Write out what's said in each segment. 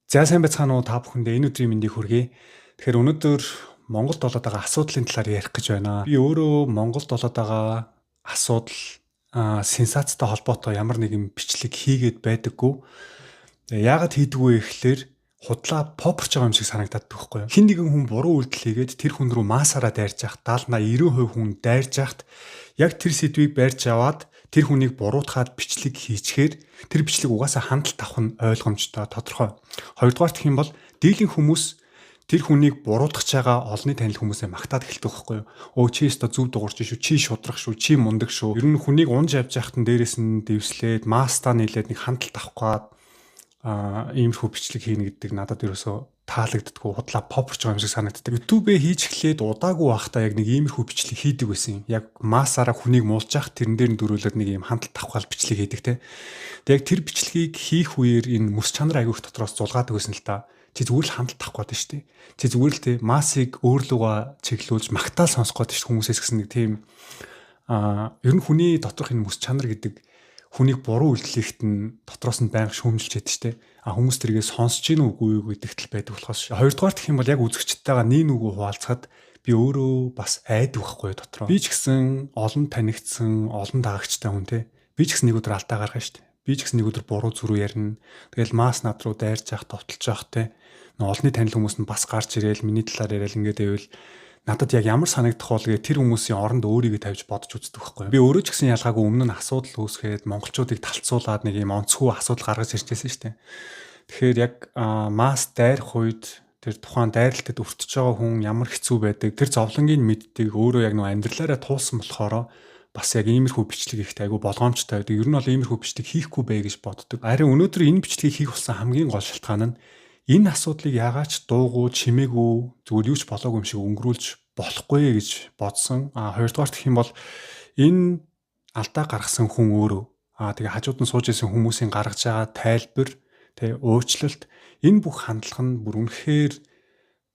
За, сайн байцгаана уу, та бүхэндээ энэ өдрийн мэндийг хүргэе. Тэгэхээр өнөөдөр Монголд болоод байгаа асуудлын талаар ярих гэж байна. Би өөрөө Монголд болоод байгаа асуудал сенсацтай холбоотой ямар нэгэн бичлэг хийгээд байдаггүй. Яагаад хийдэггүй вэ гэхлээр худлаа попорч байгаа юм шиг санагдаад байхгүй юу? Хэн нэгэн хүн буруу үйлдэл хийгээд тэр хүн рүү маасаараа дайрж явах 70 80, 90% хүн дайрж явахад яг тэр сэдвийг барьж аваад тэр хүнийг буруутгаад бичлэг хийчихээр тэр бичлэг угаасаа хандлт авах нь ойлгомжтой, тодорхой. Хоёрдугаар гэх юм бол дийлэн хүмүүс тэр хүнийг буруутгах байгаа олонний танил хүмүүсээ магтаад эхэлдэг байхгүй юу? Өө, чи өстө зөв дуурч шүү, чи шудрах шүү, чи мундаг шүү. Ер нь хүнийг унж явж байхад нь дээрэс нь дэвслээд, маастаа нийлээд нэг хандлт авах гээд иймэрхүү бичлэг хийнэ гэдэг надад ерөөсөө таалагддаггүй, худлаа попорч байгаа юм шиг санагддаг. YouTube-ээ хийж эхлээд удаагүй байхдаа яг нэг иймэрхүү бичлэг хийдэг байсан. Яг маасаараа хүнийг муулж явах, тэрэн дээр нь дөрүүлээд нэг ийм хандлт авах гал бичлэг хийдэг те. Тэг яг тэр бичлэгийг хийх үеэр энэ мэс чанар айгүйх дотроос зулгаадаг байсан л та. Чи зүгээр л хандлт авах гээд шүү дээ. Чи зүгээр л те массыг өөрлөгөө чиглүүлж магтаал сонсох гээд шүү хүмүүсээс гэсэн нэг тийм ер нь хүний доторх энэ мэс чанар гэдэг хүнийг буруу үйлдэл хийхэд нь дотроос нь байнга шүүмжилж яддаг штэ. А хүмүүс тэргээ сонсож гин үгүй юу гэдэгт л байдаг болохоос. Хоёрдугаар гэх юм бол яг үзэгчтэйгээ нэг нүгүү хуваалцахад би өөрөө бас айдаг байхгүй дотроо. Би ч гэсэн олон танигдсан, олон дагагчтай хүн те. Би ч гэсэн нэг өдөр алдаа гаргана штэ. Би ч гэсэн нэг өдөр буруу зүрүү ярина. Тэгэл масс над руу дайрж явах, товтолж явах те. Нөө олонний танил хүмүүс нь бас гарч ирээл миний талаар яриад ингээд байвал надад яг ямар санагдах бол гэ тэр хүмүүсийн оронд өөрийгөө тавьж бодож үздэг байхгүй юу. Би өөрөө ч гэсэн ялгаагүй өмнө нь асуудал үүсгээд монголчуудыг талцуулаад нэг юм онцгүй асуудал гаргаж ирж байсан шүү дээ. Тэгэхээр яг масс дайрах үед тэр тухайн дайралтад өртөж байгаа хүн ямар хэцүү байдаг, тэр зовлонгийг мэддэг, өөрөө яг нэг амьдралаараа туулсан болохоор бас яг иймэрхүү бичлэг хийхдээ айгүй болгоомжтой байдаг. Ер нь бол иймэрхүү бичлэг хийхгүй бай гэж боддог. Харин өнөөдөр энэ бичлэгийг хийх болсон хамгийн гол шалтгаан нь энэ асуудлыг яагаад ч дуугүй, чимээгүй, зүгээр юу ч болоогүй юм шиг өнгөрүүлж болохгүй гэж бодсон. А хоёрдугаар гэх юм бол энэ алдаа гаргасан хүн өөрөө тэгээ хажууд нь сууж исэн хүмүүсийн гаргаж байгаа тайлбар, тэ, уучлалт, энэ бүх хандлага нь бүр үнэхээр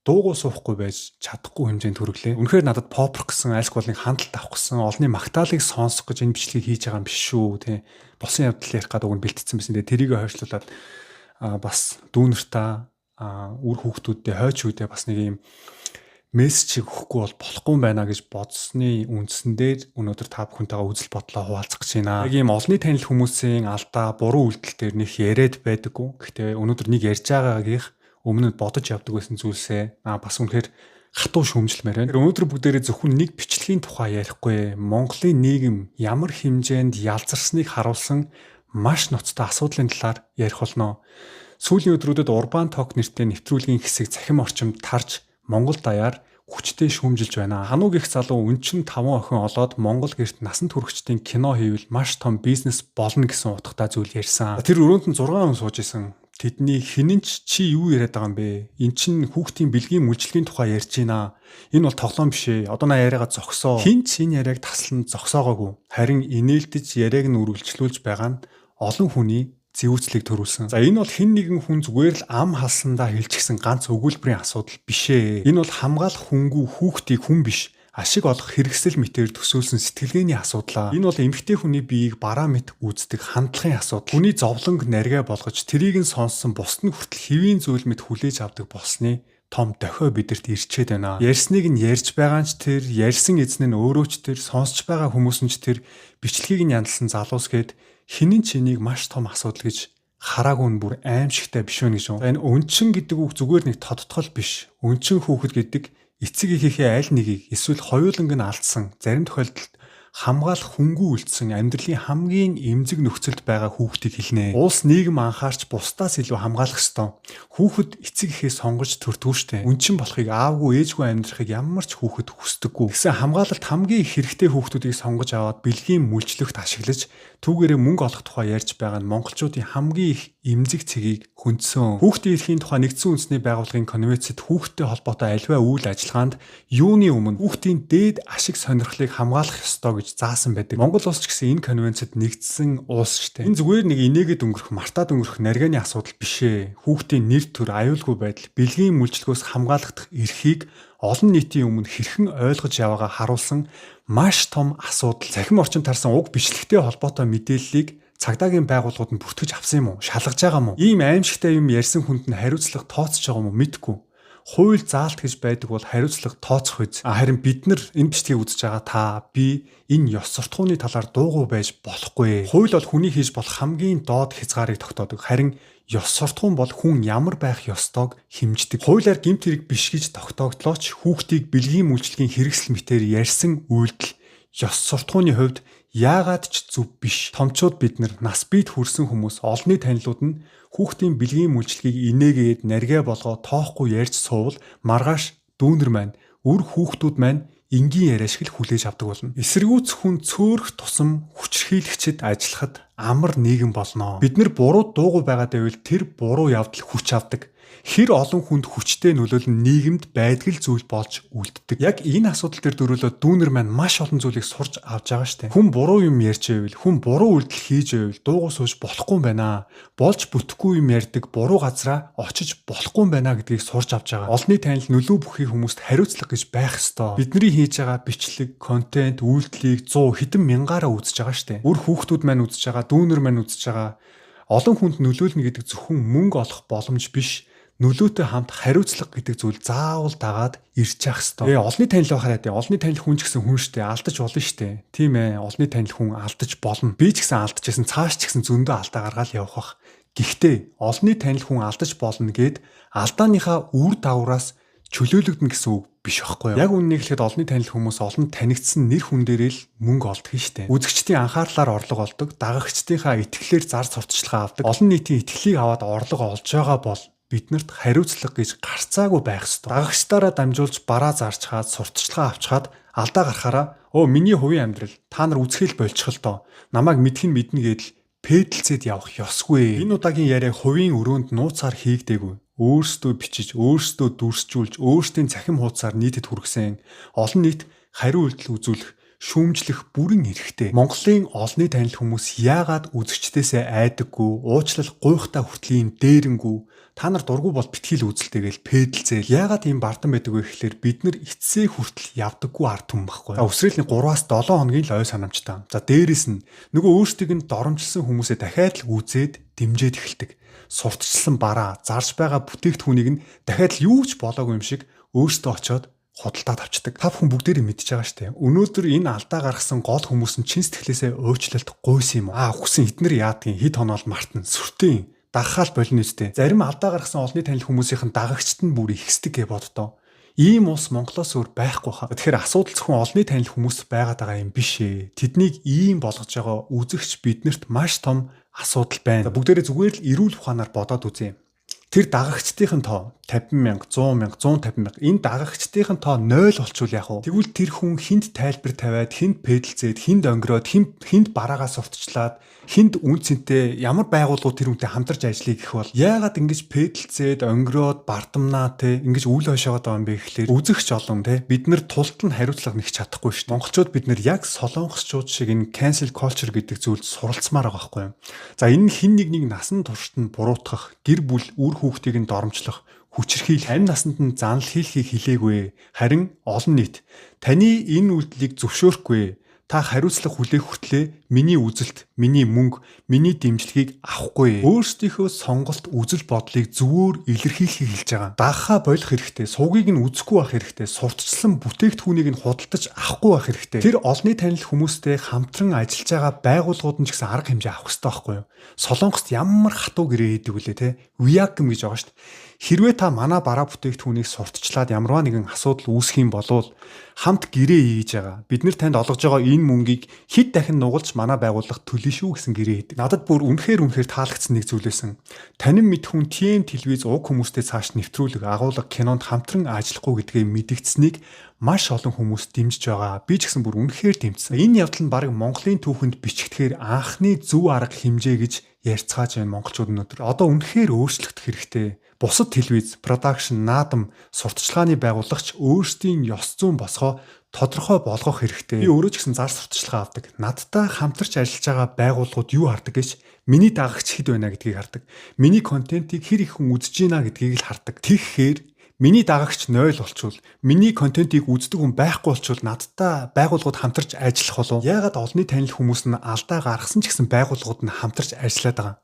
дуугуу суухгүй байж чадахгүй хэмжээнд хүргэлээ. Үнэхээр надад попрох гэсэн, альск болыг хандлт авах гэсэн, олонний магтаалыг сонсох гэж энэ бичлэгийг хийж байгаа юм биш шүү, тэ. Болсон явдал ярих гэдэг уг нь бэлтгэсэн байсан. Тэгээ тэрийг хойшлуулад бас дүүнертаа, үр хүүхдүүддээ, хойч үедээ бас нэг юм мессежийг өгөхгүй бол болохгүй юм байна гэж бодсны үндсэн дээр өнөөдөр та бүхэнтэйгээ үзэл бодлоо хуваалцах гэж байна. Яг ийм олонний танил хүмүүсийн алдаа, буруу үйлдэл дээр нэг яриад байдаггүй. Гэхдээ өнөөдөр нэг ярьж байгаагийнх өмнө нь бодож явдаг байсан зүйлсээ бас үнэхээр хатуу шүүмжлэмээр байна. Өнөөдөр бүгдээрээ зөвхөн нэг бичлэгийн тухай ярихгүй. Монголын нийгэм ямар хэмжээнд ялзарсныг харуулсан маш ноцтой асуудлын талаар ярих болно. Сүүлийн өдрүүдэд Урбан Ток нэртэй нэвтрүүлгийн хэсэг цахим орчимд тарж Монгол даяар хүчтэй шүүмжилж байна. Хануу гих залуу өнчин 5 охин олоод Монгол гэрт насанд хүрэхчдийн кино хийвэл маш том бизнес болно гэсэн утгатай зүйл ярьсан. Тэр өрөөнд нь 6 хүн сууж исэн. Тэдний хинэн ч чи юу яриад байгаа юм бэ? Эн чин хүүхдийн бэлгийн мүлжлэгийн тухай ярьж байна. Энэ бол тоглоом биш ээ. Одоо на яриагаа зогсоо. Хин ч энэ яриаг таслан зогсоогоогүй. Харин инээлдэж яриаг нь үргэлжлүүлж байгаа нь олон хүний зэвүүцлийг төрүүлсэн. За, энэ бол хэн нэгэн хүн зүгээр л ам халсандаа хэлчихсэн ганц өгүүлбэрийн асуудал биш ээ. Энэ бол хамгаалах хүнгүй хүүхдийг хүн биш, ашиг олох хэрэгсэл мэтээр төсөөлсөн сэтгэлгээний асуудал. Энэ бол эмэгтэй хүний биеийг бараа мэт үздэг хандлагын асуудал. Хүний зовлонг нарийн болгож тэрийг нь сонссон бусд нь хүртэл хэвийн зүйл мэт хүлээж авдаг болсны том дохио бидэрт ирчээд байна. Ярьсныг нь ярьж байгаа нь ч тэр, ярьсан эзэн нь өөрөө ч тэр, сонсч байгаа хүмүүс нь ч тэр, бичлэгийг нь яндлсан залуус гээд хинэн ч энийг маш том асуудал гэж хараагүй нь бүр аимшигтай биш вэ гэж. Энэ өнчин гэдэг үг зүгээр нэг тодтгол биш. Өнчин хүүхэд гэдэг эцэг эхийнхээ аль нэгийг эсвэл хоёуланг нь алдсан, зарим тохиолдолд хамгаалах хүнгүй үлдсэн, амьдралын хамгийн эмзэг нөхцөлд байгаа хүүхдийг хэлнэ. Улс нийгэм анхаарч бусдаас илүү хамгаалах ёстой. Хүүхэд эцэг эхээ сонгож төрдгөө штэ. Өнчин болохыг, аавгүй ээжгүй амьдрахыг ямар ч хүүхэд хүсдэггүй. Тэгсэн хамгаалалт хамгийн их хэрэгтэй хүүхдүүдийг сонгож аваад бэлгийн мүлжлөгт ашиглаж түүгээрээ мөнгө олох тухай ярьж байгаа нь монголчуудын хамгийн их эмзэг цэгийг хөндсөн. Хүүхдийн эрхийн тухай нэгдсэн үндэсний байгууллагын конвенцэд хүүхдтэй холбоотой аливаа үйл ажиллагаанд юуны өмнө хүүхдийн дээд ашиг сонирхлыг хамгаалах ёстой гэж заасан байдаг. Монгол улс ч гэсэн энэ конвенцэд нэгдсэн улс шүү дээ. Энэ зүгээр нэг инээгээд өнгөрөх, мартаад өнгөрөх наргааны асуудал биш ээ. Хүүхдийн нэр төр, аюулгүй байдал, бэлгийн мүлжлгөөс хамгаалагдах эрхийг олон нийтийн өмнө хэрхэн ойлгож яваагаа харуулсан маш том асуудал. Цахим орчинд тарсан уг бичлэгтэй холбоотой мэдээллийг Цагдаагийн байгууллагууд нь бүртгэж авсан юм уу? Шалгаж байгаа юм уу? Ийм аимшигтай юм ярьсан хүнд нь хариуцлага тооцож байгаа юм уу? Мэдэхгүй. Хууль заалт гэж байдаг бол хариуцлага тооцох үз. Харин бид нар энэ бичлэгийг үзэж байгаа та би энэ ёс суртахууны талаар дуугүй байж болохгүй. Хууль бол хүний хийж болох хамгийн доод хязгаарыг тогтоодог. Харин ёс суртахуун бол хүн ямар байх ёстойг хэмждэг. Хуулиар гэмт хэрэг биш гэж тогтоогдлоо ч хүүхдийг бэлгийн үйлчлэгийн хэрэгсэл мэтээр ярьсан үйлдэл ёс суртахууны хувьд яагаад ч зөв биш. Томчууд бид нар нас биед хүрсэн хүмүүс олонний танилуд нь хүүхдийн бэлгийн үйлчлэгийг инээгээд наргаа болгоо тоохгүй ярьж суувал маргааш дүүнер маань үр хүүхдүүд маань энгийн яриа шиг л хүлээж авдаг болно. Эсэргүүц хүн цөөрөх тусам хүчирхийлэгчид ажиллахад амар нийгэм болно. Бид нар буруу дуугүй байгаад байвал тэр буруу явдал хүч авдаг. Хэр олон хүнд хүчтэй нөлөөлөн нийгэмд байдаг л зүйл болж үлддэг. Яг энэ асуудал дээр дөрөөлөө дүүнер маань маш олон зүйлийг сурч авч байгаа штэ. Хүн буруу юм ярьж байвал, хүн буруу үйлдэл хийж байвал дуугүй сууж болохгүй юм байна. Болж бүтэхгүй юм ярьдаг буруу газраа очиж болохгүй юм байна гэдгийг сурч авч байгаа. Олонний танил нөлөө бүхий хүмүүст хариуцлага гэж байх ёстой. Бидний хийж байгаа бичлэг, контент, үйлдэлийг 100 хэдэн мянгаараа үзэж байгаа штэ. Үр хүүхдүүд маань үзэж байгаа, дүүнер маань үзэж байгаа. Олон хүнд нөлөөлнө гэдэг зөвхөн мөнгө олох боломж биш, нөлөөтэй хамт хариуцлага гэдэг зүйл заавал дагаад ирж явах ёстой. Олонний танил байхаар яа. Олонний танил хүн ч гэсэн хүн штэ, алдаж болно штэ. Тийм ээ, олонний танил хүн алдаж болно. Би ч гэсэн алдчихсан, цааш ч гэсэн зөндөө алдаа гаргаал явах бах. Гэхдээ олонний танил хүн алдаж болно гэд алдааныхаа үр дагавраас чөлөөлөгдөнө гэсэн үг биш байхгүй юу? Яг үннийг хэлэхэд олонний танил хүмүүс олон танигдсан нэр хүн дээрээ л мөнгө олдог нь штэ. Үзэгчдийн анхаарлаар орлого олдог, дагагчдынхаа итгэлээр зар сурталчилгаа авдаг, олон нийтийн итгэлийг аваад орлого олж байгаа бол биднэрт хариуцлага гэж гарцаагүй байх ёстой. Дагагчдаараа дамжуулж бараа зарчхаад, сурталчилгаа авчхаад алдаа гарахаараа миний хувийн амьдрал та нар үзэхэл болчих л доо. Намайг мэдэх нь мэднэ гэдэл пэдэлцээд явах ёсгүй. Энэ удаагийн яриа хувийн өрөөнд нууцаар хийгдээгүй. Өөрсдөө бичиж, өөрсдөө дүрсжүүлж, өөрсдийн цахим хуудасаар нийтэд хүргэсэн олон нийт хариу үйлдэл үзүүлэх, шүүмжлэх бүрэн эрхтэй. Монголын олонний танил хүмүүс яагаад үзэгчдээсээ айдаггүй, уучлал гуйхтаа хүртэл ийм дээрэнгүү, та нар дургу бол битгий л үзэлтэйгээл пэдэлзээл. Яагаад ийм бардан байдаг вэ гэхлээр бид нар эцсээ хүртэл явдаггүй ард түмэн байхгүй. За өсрэлний 3-аас 7 хоногийн л ой санамжтай. За дээрэс нь нөгөө өөрсдийг нь доромжилсан хүмүүсээ дахиад л үзээд дэмжиж эхэлдэг. Сурталчилсан бараа, зарж байгаа бүтээгдэхүүнийг нь дахиад л юу ч болоогүй юм шиг өөрсдөө очиод худалдаад авчдаг. Та бүхэн бүгдээрээ мэдж байгаа шүү дээ. Өнөөдөр энэ алдаа гаргасан гол хүмүүс нь чин сэтгэлээсээ уучлалт гуйсан юм уу? Үхсэн эднэр яадгийн хэд хоноол мартна. Сүртийн дагахаал болно үстэй. Зарим алдаа гаргасан олонний танил хүмүүсийнхэн дагагчд нь бүр ихсдэг гэж боддоо. Ийм улс Монголоос өөр байхгүй хаа. Тэгэхээр асуудал зөвхөн олонний танил хүмүүс байгаад байгаа юм биш ээ. Тэднийг ийм болгож байгаа үзэгч биднэрт маш том асуудал байна. Бүгдээрээ зүгээр л эрүүл ухаанаар бодоод үзье. Тэр дагагчдын тоо 50 мянга, 100 мянга, 150 мянга энэ дагагчдын тоо 0 болчвол яах вэ? Тэгвэл тэр хүн хүнд тайлбар тавиад, хүнд пэдэлцээд, хүнд онгироод, хүнд бараагаа сурталчлаад, хүнд үн цэнтэй ямар байгууллагууд тэр хүнтэй хамтарч ажиллая гэх бол яагаад ингэж пэдэлцээд, онгироод, бардамнаа те ингэж үл хойшоогоод байгаа юм бэ гэхлээр үзэгч олон те бид нар тулд нь хариуцлага нэгч чадахгүй шүү дээ. Монголчууд бид нар яг солонгосчууд шиг энэ cancel culture гэдэг зүйлд суралцмаар байгаа байхгүй юу? За энэ нь хэн нэгнийг насан туршид нь буруутгах, гэр бүл үр хүүхдийг нь доромжлох, хүчирхийлэх, амь насанд нь занал хийлхийг хэлээгүй. Харин олон нийт таны энэ үйлдэлийг зөвшөөрөхгүй. Та хариуцлага хүлээх хүртлээр миний үзэлт, миний мөнгө, миний дэмжлэгийг авахгүй. Өөрсдийнхөө сонголт, үзэл бодлыг зөвөөр илэрхийлэхийг хэлж байгаа. Дагахаа болох хэрэгтэй, сувгийг нь үзэхгүй байх хэрэгтэй, сурталчилсан бүтээгдэхүүнийг нь худалдаж авахгүй байх хэрэгтэй. Тэр олонний танил хүмүүстэй хамтран ажиллаж байгаа байгууллагууд нь ч гэсэн арга хэмжээ авах хэрэгтэй байхгүй юу? Солонгост ямар хатуу гэрээ хийдэг вүлээ те? Виагм гэж байгаа шүү дээ. Хэрвээ та манай бараа бүтээгдэхүүнийг сурталчлаад ямарваа нэгэн асуудал үүсэх юм болвол хамт гэрээ хийж байгаа. Бид нэр танд олгож байгаа энэ мөнгийг хэд дахин нугалж манай байгууллага төлнө шүү гэсэн гэрээ хийдэг. Надад бүр үнэхээр таалагдсан нэг зүйл байсан. Танин мэд хүн ТМ телевиз уг хүмүүстэй цааш нэвтрүүлэг, агуулга, кинонд хамтран ажиллахгүй гэдгээ мэдэгдсэнийг маш олон хүмүүс дэмжиж байгаа. Би ч гэсэн бүр үнэхээр дэмжсэн. Энэ явдал нь бараг Монголын түүхэнд бичигдэхээр анхны зөв арга хэмжээ гэж ярьцгааж байна монголчууд өнөөдөр. Одоо үнэхээр өөрчлөгдөх хэрэгтэй. Бусад телевиз, production, наадам, сурталчилгааны байгуулагч өөрсдийн ёс зүйн босгоо тодорхой болгох хэрэгтэй. Би өөрөө ч гэсэн зар сурталчилгаа авдаг. Надтай хамтарч ажиллаж байгаа байгууллагууд юу хардаг гэж миний дагагч хэд байна гэдгийг хардаг. Миний контентийг хэр их хүн үзэж байна гэдгийг л хардаг. Тэгэхээр Миний дагагч 0 болчвол, миний контентийг үздэг хүн байхгүй болчвол надтай байгууллагууд хамтарч ажиллах болов? Яагаад олонний танил хүмүүс нь алдаа гаргасан ч гэсэн байгууллагууд нь хамтарч ажиллаад байгаа?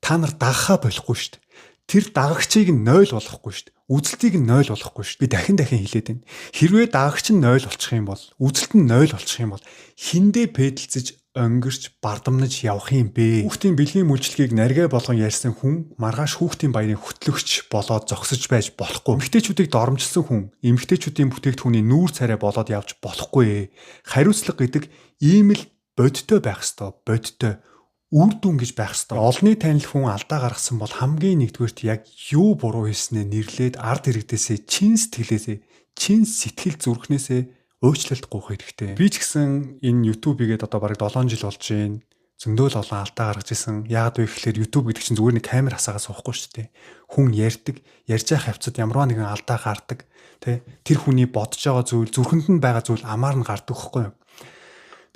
Та нар дагахаа болохгүй шүү дээ. Тэр дагагчийг нь 0 болгохгүй шүү дээ. Үзэлтийг нь 0 болгохгүй шүү дээ. Би дахин дахин хэлээд байна. Хэрвээ дагагч нь 0 болчих юм бол, үзэлт нь 0 болчих юм бол хиндэ пэдэлцэж онгирч бардамнаж явах юм бэ? Хүүхдийн бэлгийн мүлжлэгийг наргай болгон ярьсан хүн маргааш хүүхдийн баярын хөтлөгч болоод зогсож байж болохгүй. Эмэгтэйчүүдийг доромжилсан хүн эмэгтэйчүүдийн бүтээгдэхүүний нүүр царай болоод явж болохгүй. Хариуцлага гэдэг ийм л бодиттой байх ёстой. Бодиттой үр дүн гэж байх ёстой. Олонний танил хүн алдаа гаргасан бол хамгийн нэгдүгээрт яг юу буруу хийснээ нэрлээд ард иргэдээсээ чин сэтгэлээсээ, чин сэтгэл зүрхнээсээ уучлалт гуйх хэрэгтэй. Би ч гэсэн энэ YouTube-игээд одоо бараг 7 жил болж байна. Зөндөө л олон алдаа гаргаж исэн. Яагаад вэ гэхээр YouTube гэдэг чинь зүгээр нэг камер хасаагаа суухгүй шүү дээ. Хүн ярьдаг, ярьж байгаа хавцад ямарваа нэгэн алдаа гардаг. Тэ? Тэр хүний бодож байгаа зүйл, зүрхэнд нь байгаа зүйл амаар нь гардаг байхгүй юу?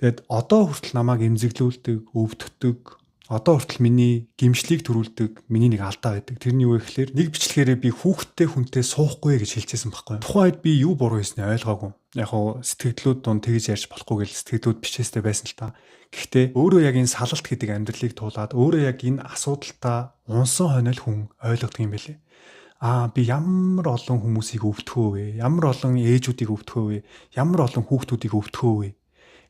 Тэгээд одоо хүртэл намайг эмзэглүүлдэг, өвдөгдөг, одоо хүртэл миний гимшлийг төрүүлдэг миний нэг алдаа байдаг. Тэрний юу вэ гэхээр нэг бичлэгээрээ би хүүхдтэй хүнтэй суухгүй гэж хэлчихсэн байхгүй. Тухайн үед би юу буруу хийснийг ойлгоогүй. Яг хуу сэтгэлдлүүд дунд тэгж ярьж болохгүй гэж сэтгэлдлүүд бичээстэй байсан л та. Гэхдээ өөрөө яг энэ салалт гэдэг амьдралыг туулаад өөрөө яг энэ асуудалтаа унсан хойно л хүн ойлгодог юм билээ. Аа, би ямар олон хүмүүсийг өвдөхөө вэ? Ямар олон ээжүүдийг өвдөхөө вэ? Ямар олон хүүхдүүдийг өвдөхөө вэ?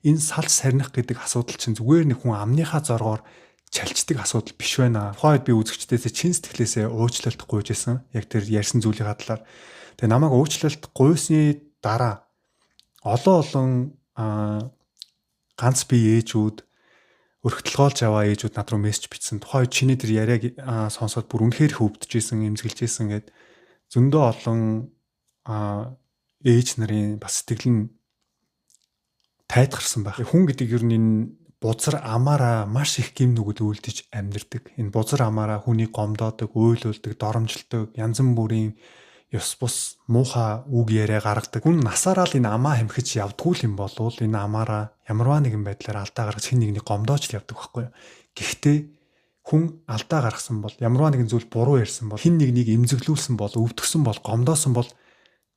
Энэ салж сарних гэдэг асуудал чинь зүгээр нэг хүн амныхаа зоргоор чалчдаг асуудал биш байна. Тухайн үед би үзэгчдээсээ чин сэтгэлээсээ уучлалт гуйж исэн. Яг тэр ярьсан зүйлийн талаар. Тэгээ намайг уучлалт гуйсны дараа олон ганц бие ээжүүд, өргөтөлгөөлж аваа ээжүүд над руу мессеж бичсэн. Тухайн үед чиний тэр яриаг сонсоод бүр үнэхээр их өвдөж исэн, эмзэглэж исэн гэд зөндөө олон ээж нарын бас сэтгэл нь тайтгарсан байх. Хүн гэдэг ер нь энэ бузар амаараа маш их гим нүгэл үлдэж амьдардаг. Энэ бузар амаараа хүнийг гомдоодог, уйлуулдаг, доромжилдог, янз бүрийн ёс бус муухай үг яриа гаргадаг. Хүн насаараа л энэ амаа хэмхэж явдггүй юм болвол энэ амаараа ямарваа нэгэн байдлаар алдаа гаргаж хэн нэгнийг гомдоож л явдаг байхгүй юу. Гэхдээ хүн алдаа гаргасан бол, ямарваа нэгэн зүйл буруу ярьсан бол, хэн нэгнийг эмзэглүүлсэн бол, өвдгсөн бол, гомдоосон бол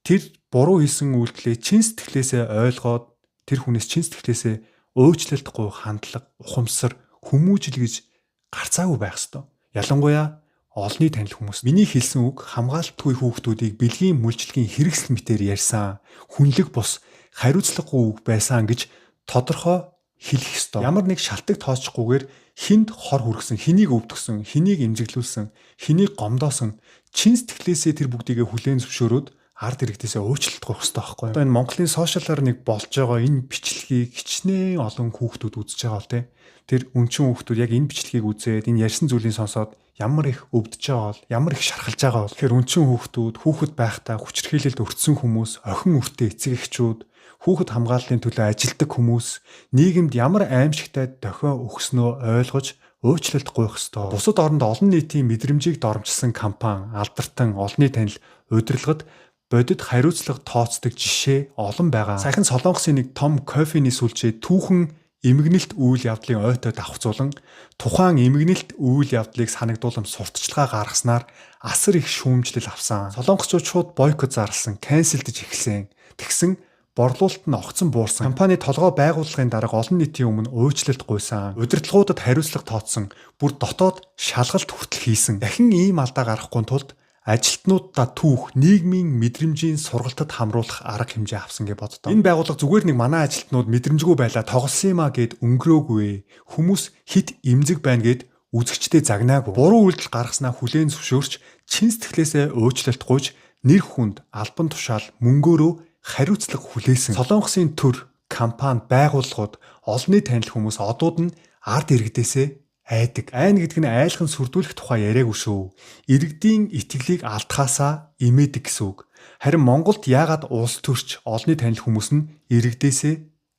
тэр буруу хийсэн үйлдэлээ чин сэтгэлээсээ ойлгоод тэр хүнээс чин сэтгэлээсээ уучлалт гуйх хандлага, ухамсар, хүмүүжил гэж гарцаагүй байх ёстой. Ялангуяа олонний танил хүмүүс. Миний хэлсэн үг хамгаалтгүй хүүхдүүдийг бэлгийн мүлжлэгийн хэрэгсэл мэтээр ярьсан, хүнлэг бус, хариуцлагагүй үг байсан гэж тодорхой хэлэх ёстой. Ямар нэг шалтгаан тооцохгүйгээр хүнд хор хүргэсэн, хэнийг өвдгсөн, хэнийг эмзэглүүлсэн, хэнийг гомдоосон чин сэтгэлээсээ тэр бүгдийгээ хүлээн зөвшөөрөөд ард иргэдээсээ уучлалт гуйх хэрэгтэй байхгүй юу? Одоо энэ Монголын сошиалар нэг болж байгаа энэ бичлэгийг хичнээн олон хүүхдүүд үзэж байгаа бол те. Тэр өнчин хүүхдүүд яг энэ бичлэгийг үзээд энэ ярьсан зүйлийг сонсоод ямар их өвдөж байгаа бол, ямар их шархалж байгаа бол. Тэгэхээр өнчин хүүхдүүд, хүүхэд байхдаа хүчирхийлэлд өртсөн хүмүүс, охин өртөө эцэг эхчүүд, хүүхэд хамгааллын төлөө ажилдаг хүмүүс нийгэмд ямар аимшигтай дохио өгснөө ойлгож уучлалт гуйх ёстой. Бусад оронд олон нийтийн мэдрэмжийг доромжилсан компани, алдартан, олонний танил удирдлагад бодит хариуцлага тооцдог жишээ олон байгаа. Саяхан Солонгосын нэг том кофений сүлжээ түүхэн эмгэнэлт үйл явдлын ойтой давхцуулан тухайн эмгэнэлт үйл явдлыг санагдуулан сурталчилгаа гаргаснаар асар их шүүмжлэл авсан. Солонгосчууд шууд бойкот зарласан, канселдэж эхэлсэн. Тэгсэн борлуулалт нь огцон буурсан. Компани толгой байгууллагын дарга олон нийтийн өмнө уучлалт гуйсан. Удирдлагуудад хариуцлага тооцсон. Бүр дотоод шалгалт хүртэл хийсэн. Дахин ийм алдаа гаргахгүй тулд ажилтнуудаа түүх, нийгмийн мэдрэмжийн сургалтад хамруулах арга хэмжээ авсан гэж боддоо. Энэ байгууллага зүгээр нэг манай ажилтнууд мэдрэмжгүй байлаа тоглосон юм а гэд өнгөрөөгүй. Хүмүүс хит эмзэг байна гэд үзэгчдээ загнаагүй. Буруу үйлдэл гаргаснаа хүлээн зөвшөөрч чин сэтгэлээсээ уучлалт гуйж нэр хүнд албан тушаал мөнгөөрөө хариуцлага хүлээсэн. Солонгосын төр, компани, байгууллагууд, олонний танил хүмүүс одууд нь ард иргэдээсээ айдаг. Айн гэдэг нь айлхан сүрдүүлэх тухай яриаггүй шүү. Иргэдийн итгэлийг алдхаасаа имээдэг гэсэн үг. Харин Монголд яагаад улс төрч, олонний танил хүмүүс нь иргэдээсээ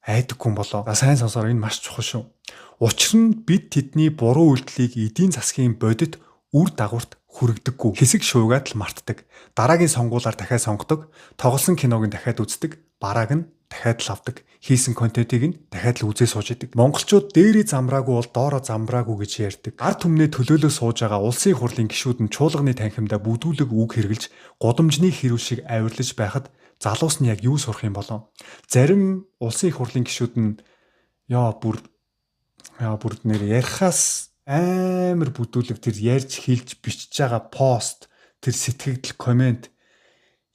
айдаггүй юм болоо? За сайн сонсороо, энэ маш чухал шүү. Учир нь бид тэдний буруу үйлдэлийг эдийн засгийн бодит үр дагаварт хүргдэггүй. Хэсэг шуугаад л мартдаг. Дараагийн сонгуулиар дахиад сонгодог. Тоглосон киног нь дахиад үздэг. Барааг нь дахиад л авдаг. Хийсэн контентыг нь дахиад л үзээ сууж идэг. Монголчууд дээрээ замраагүй бол доороо замраагүй гэж ярьдаг. Ард түмнээ төлөөлөө сууж байгаа улсын хурлын гишүүд нь чуулганы танхимдаа бүдүүлэг үг хэрэглэж, гудамжны хэрүүл шиг авирлаж байхад залуус нь яг юу сурах юм болов? Зарим улсын их хурлын гишүүд нь яа бүр нэр ярихаас амар бүдүүлэг тэр ярьж хэлж бичиж байгаа пост, тэр сэтгэгдэл, комент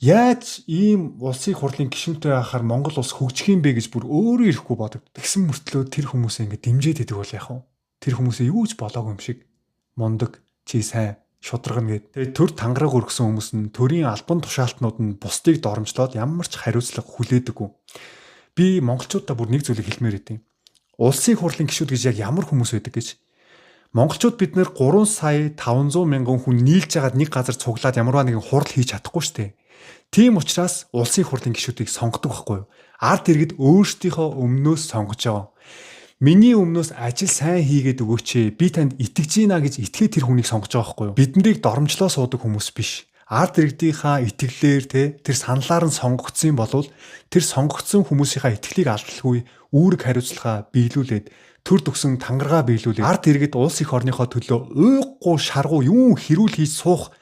яаж ийм улсын хурлын гишүүнтэй байхаар Монгол улс хөгжих юм бэ гэж бүр өөрөө ирэхгүй бодогд. Тэгсэн мөртлөө тэр хүмүүсээ ингэ дэмжиж идэг бол яах вэ? Тэр хүмүүсээ юу ч болоогүй юм шиг мундаг, чи сайн, шударгана гэд. Тэгээд төр тангараг өргөсөн хүмүүс нь төрийн албан тушаалтнууд нь бусдыг доромжлоод ямар ч хариуцлага хүлээдэггүй. Би монголчуудаа бүр нэг зүйлийг хэлмээр идэв. Улсын хурлын гишүүд гэж яг ямар хүмүүс байдаг гэж. Монголчууд бид нэр 3 сая 500 мянган хүн нийлж байгаад нэг газар цуглаад ямарваа нэгэн хурал хийж чадахгүй шүү дээ. Тийм учраас улсын хурлын гишүүдийг сонгодог байхгүй юу? Ард иргэд өөрсдийнхөө өмнөөс сонгож байгаа. Миний өмнөөс ажил сайн хийгээд өгөөч ээ. Би танд итгэж гинэ гэж итгээ тэр хүнийг сонгож байгаа байхгүй юу? Биднийг доромжлоо суудаг хүмүүс биш. Ард иргэдийнхаа итгэлээр тэр саналаар нь сонгогдсон болвол тэр сонгогдсон хүмүүсийнхаа итгэлийг алдалгүй үүрэг хариуцлага биелүүлээд төр төгсөн тангараа биелүүлээд ард иргэд улс их орныхоо төлөө уйггүй шаргуу юун хэрүүл хийж суух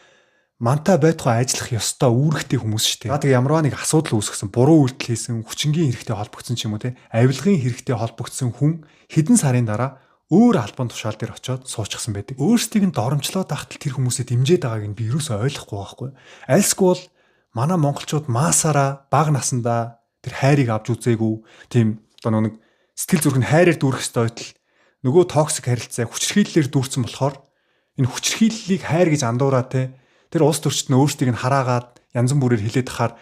мантай байтугай ажиллах ёстой үүрэгтэй хүмүүс шүү дээ. Тэгээ ямарваа нэг асуудал үүсгэсэн, буруу үйлдэл хийсэн, хүчингийн хэрэгтэй холбогдсон ч юм уу те, авилгын хэрэгтэй холбогдсон хүн хэдэн сарын дараа өөр албан тушаал дээр очиод суучихсан байдаг. Өөрсдийг нь доромжлоод байхад тэр хүмүүсээ дэмжиж байгааг нь би юусоо ойлгохгүй байхгүй. Альсгүй бол манай монголчууд маасаараа бага насндаа тэр хайрыг авч үзээгүй, тийм одоо нэг сэтгэл зүрх нь хайраар дүүрэх ёстой байтал нөгөө токсик харилцаа хүчирхийллээр дүүрсэн болохоор энэ хүчирхийллийг хайр гэж андуураа те. Тэр улс төрчд нь өөрсдийг нь хараагаад янз бүрээр хилээд тахаар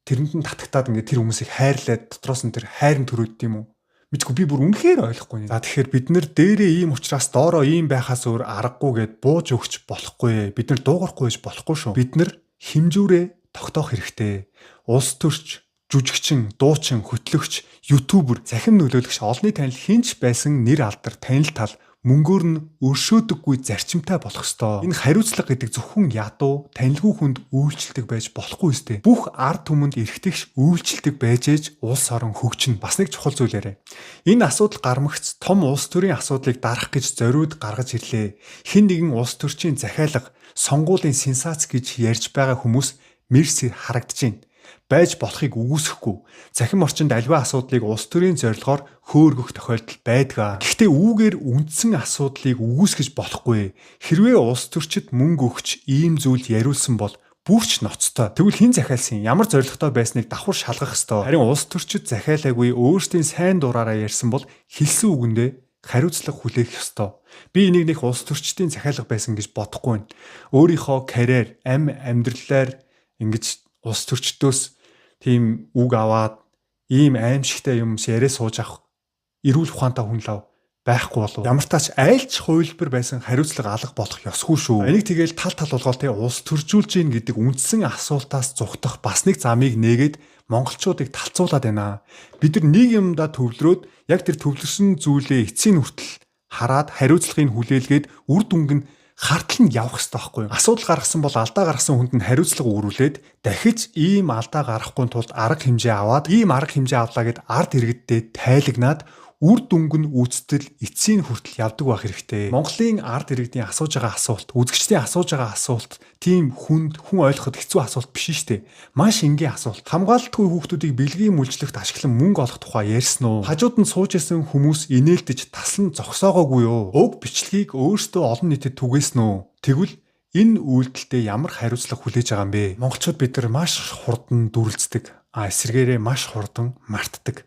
тэрэнд нь татагтаад ингээд тэр хүмүүсийг хайрлаад дотроос нь тэр хайр нь төрөөд юм уу? Мэдгүй би бүр үнэхээр ойлгохгүй. За тэгэхээр бид нэр дээрээ ийм учраас доороо ийм байхаас өөр аргагүй гэд бууж өгч болохгүй. Бид нар дуугарахгүй гэж болохгүй шүү. Бид нар хэмжүүрээ тогтоох хэрэгтэй. Улс төрч, жүжигчин, дуучин, хөтлөгч, ютубер, цахим нөлөөлөгч, олонний танил хинч байсан нэр алдар, танил тал мөнгөөр нь өршөөдөггүй зарчимтай болох ёстой. Энэ хариуцлага гэдэг зөвхөн ядуу, танилгүй хүнд үйлчлдэг байж болохгүй өстэй. Бүх ард түмэнд эрхтгш үйлчлдэг байж ээж улс орон хөгжинэ. Бас нэг чухал зүйл яриа. Энэ асуудал гармагц том улс төрийн асуудлыг дарах гэж зориуд гаргаж ирлээ. Хэн нэгэн улс төрчийн захиалга, сонгуулийн сенсац гэж ярьж байгаа хүмүүс мэрсэр харагдаж байна. Байж болохыг үгүйсэхгүй. Цахим орчинд аливаа асуудлыг улс төрийн зорилгоор хөөргөх тохиолдол байдаг. Гэхдээ үүгээр үндсэн асуудлыг үгүйсгэж болохгүй. Хэрвээ улс төрчид мөнгө өгч ийм зүйл яриулсан бол бүрч ноцтой. Тэгвэл хэн захиалсан, ямар зорилготой байсныг давхар шалгах ёстой. Харин улс төрчид захиалаагүй өөрсдийн сайн дураараа ярьсан бол хэлсэн үгэндээ хариуцлага хүлээх ёстой. Би энийг нэг улс төрчдийн захиалга байсан гэж бодохгүй байна. Өөрийнхөө карьер, ам амьдралаар ингэж улс төрчдөөс тийм үг аваад ийм аимшигтай юм яриа сууж авах эрүүл ухаантай хүн лав байхгүй болов. Ямар тач айлч хувилбар байсан хариуцлага алга болох ёсгүй шүү. Энийг тэгэл тал тал болгоол те улс төржүүлж гин гэдэг үндсэн асуултаас зугтах бас нэг замыг нээгээд монголчуудыг талцуулаад байна. Бид нар нэг юмдаа төвлөрөөд яг тэр төвлөрсөн зүйлээ эцсийн хүртэл хараад хариуцлагыг хүлээлгээд үр дүнг нь хартал нь явах хэрэгтэй байхгүй юу? Асуудал гаргасан бол алдаа гаргасан хүнд нь хариуцлага үүрүүлээд дахиж ийм алдаа гаргахгүй тулд арга хэмжээ аваад ийм арга хэмжээ авлаа гэд ард иргэддээ тайлагнаад үр дүнг нь үүстэл эцсийн хүртэл явдаг байх хэрэгтэй. Монголын ард иргэдийн асууж байгаа асуулт, үзэгчдийн асууж байгаа асуулт тийм хүнд хүн ойлгоход хэцүү асуулт биш шүү дээ. Маш энгийн асуулт. Хамгаалтгүй хүүхдүүдийг бэлгийн мүлжлэгт ашиглан мөнгө олох тухай ярьсан уу? Хажууд нь сууж исэн хүмүүс инээлдэж таслан зогсоогоогүй юу? Уг бичлэгийг өөрсдөө олон нийтэд түгээсэн үү? Тэгвэл энэ үйлдэлдээ ямар хариуцлага хүлээж байгаа юм бэ? Монголчууд бид нар маш хурдан дүрлцдэг. А эсвэргээрээ маш хурдан мартдаг.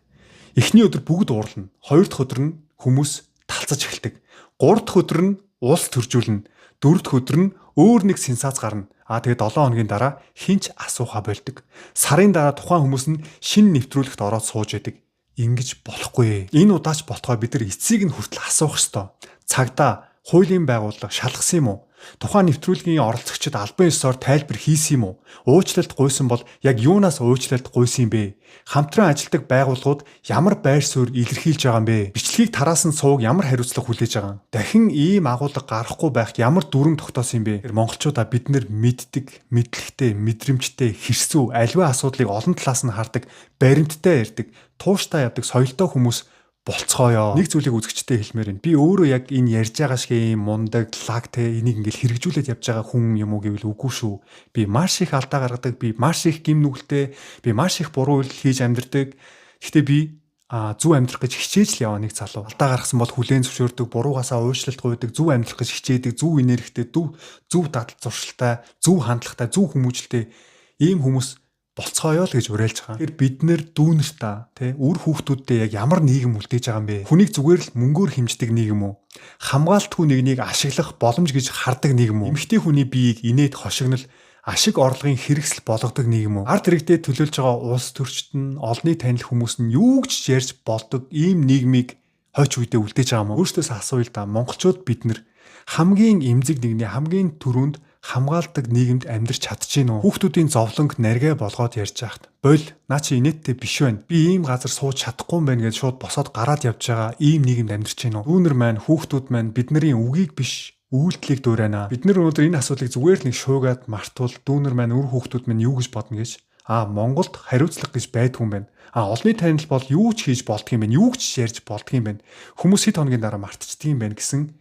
Эхний өдөр бүгд уурлна. Хоёр дахь өдөр нь хүмүүс талцаж эхэлдэг. Гурав дахь өдөр нь улс төржүүлнэ. Дөрөв дахь өдөр нь өөр нэг сенсац гарна. А тэгээ 7 хоногийн дараа хинч асуухаа болдог. Сарын дараа тухайн хүмүүс нь шинэ нэвтрүүлэгт ороод сууж яадаг. Ингэж болохгүй. Энэ удаач болтгой бид нар эцсийг нь хүртэл асуух ёстой. Цагдаа, хуулийн байгууллага шалгасан юм уу? Тухайн нэвтрүүлгийн оролцогчид албан ёсоор тайлбар хийсэн юм уу? Уучлалт гуйсан бол яг юунаас уучлалт гуйсан юм бэ? Хамтран ажилладаг байгууллагууд ямар байр суурь илэрхийлж байгаа юм бэ? Бичлэгийг тараасан цууг ямар хариуцлага хүлээж байгаа юм? Дахин ийм агуулга гарахгүй байх ямар дүрэм тогтоосон юм бэ? Тэр монголчуудаа бид нэр мэддэг, мэдлэгтэй, мэдрэмжтэй, хэрсүү, аливаа асуудлыг олон талаас нь хардаг, баримттай ярьдаг, тууштай явдаг соёлтой хүмүүс болцгооё. Нэг зүйлийг үзэгчтэй хэлмээр байна. Би өөрөө яг энэ ярьж байгаа шиг ийм мундаг, лаг те энийг ингээл хэрэгжүүлээд явж байгаа хүн юм уу гэвэл үгүй шүү. Би маш их алдаа гаргадаг, би маш их гим нүгэлтэй, би маш их буруу үйлдэл хийж амьдардаг. Гэхдээ би зөв амьдрах гэж хичээж л яваа нэг залуу. Алдаа гаргасан бол хүлээн зөвшөөрдөг, буруугаасаа уучлалт гуйдаг, зөв амьдрах гэж хичээдэг, зөв энергитэй, зөв дадал зуршилтай, зөв хандлагатай, зөв хүмүүжлтэй ийм хүмүүс болцгооё л гэж уриалж байгаа. Тэгэхээр бид нэр дүүнер та тий үр хүүхдүүддээ яг ямар нийгэм үлдээж байгаа юм бэ? Хүнийг зүгээр л мөнгөөр хэмждэг нийгэм үү? Хамгаалтгүй нэгнийг ашиглах боломж гэж хардаг нийгэм үү? Эмэгтэй хүний биеийг инээд хошигнол ашиг орлогын хэрэгсэл болгодог нийгэм үү? Ард иргэдэд төлөөлж байгаа улс төрчид нь олонний танил хүмүүс нь юу ч ярьж болдог ийм нийгмийг хойч үедээ үлдээж байгаа юм уу? Өөртөөс асууя л да. Монголчууд бид нэр хамгийн эмзэг нэгний хамгийн түрүүнд хамгаалдаг нийгэмд амьдрч чадж гин үү? Хүүхдүүдийн зовлонг наргай болгоод ярьж байхад боль наа чи инээдтэй биш байна. Би ийм газар сууж чадахгүй юм байна гэж шууд босоод гараад явж байгаа ийм нийгэмд амьдарч гин үү? Дүүнер маань, хүүхдүүд маань бидний үгийг биш үйлдэлийг дуурайна. Бид нэр өнөөдөр энэ асуудлыг зүгээр л нэг шуугаад мартвал дүүнер маань, үр хүүхдүүд маань юу гэж бодно гэж Монголд хариуцлага гэж байдгүй юм байна. Олонний танил бол юу ч хийж болдго юм байна. Юу ч ярьж болдго юм байна. Хүмүүс хэд хоногийн дараа мартчихдаг юм байна гэсэн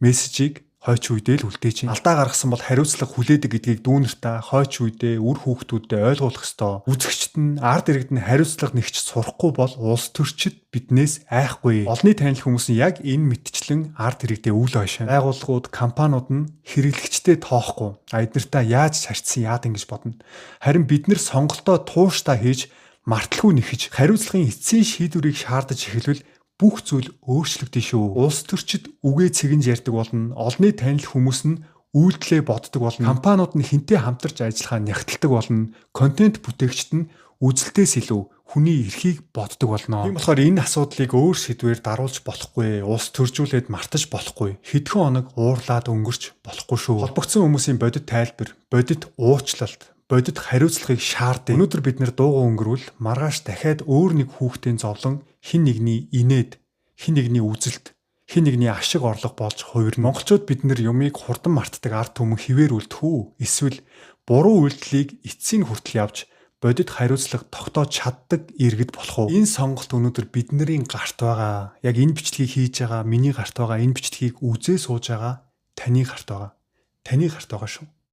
мессежийг хойч үедээ л үлдээж байна. Алдаа гаргасан бол хариуцлага хүлээдэг гэдгийг дүүнертаа хойч үедээ үр хүүхдүүдэд ойлгуулах ёстой. Үзэгчд нь ард иргэд нь хариуцлага нэгч сурахгүй бол улс төрчид биднээс айхгүй. Олонний танил хүмүүс нь яг энэ мэтчлэн ард иргэдээ үл ойшоо. Байгууллагууд, компаниуд нь хэрэглэгчтэй тоохгүй. Эднэртээ яаж шарчсан яад ингэж бодно. Харин бид нэр сонголтоо тууштай хийж мартлгүй нэхэж хариуцлагын эцсийн шийдвэрийг шаардаж эхэлвэл бүх зүйл өөрчлөгдөн шүү. Улс төрчид үгээ цэгэнж ярьдаг болно. Олонний танил хүмүүс нь үйлдэлээ боддог болно. Компаниуд нь хинтээ хамтарч ажиллахаа нягталдаг болно. Контент бүтээгчд нь үзэлтээс илүү хүний эрхийг боддог болно. Тийм болохоор энэ асуудлыг өөр сэдвээр даруулж болохгүй. Улс төржүүлээд мартаж болохгүй. Хэдхэн хоног уурлаад өнгөрч болохгүй шүү. Холбогдсон хүмүүсийн бодит тайлбар, бодит уучлалт, бодит хариуцлагыг шаардъя. Өнөөдөр бид нэр дуугаа өнгөрвөл маргааш дахиад өөр нэг хүүхдийн зовлон хэн нэгний инээд, хэн нэгний үзэлт, хэн нэгний ашиг орлого болж хувирна. Монголчууд бид нэр юмыг хурдан мартдаг ард түмэн хിവэр үлдэх үү? Эсвэл буруу үйлдэлийг эцсийн хүртэл явж бодит хариуцлага тогтоож чаддаг иргэд болох уу? Энэ сонголт өнөөдөр бидний гарт байгаа. Яг энэ бичлэгийг хийж байгаа миний гарт байгаа. Энэ бичлэгийг үзээ сууж байгаа таны гарт байгаа. Таны гарт байгаа шүү.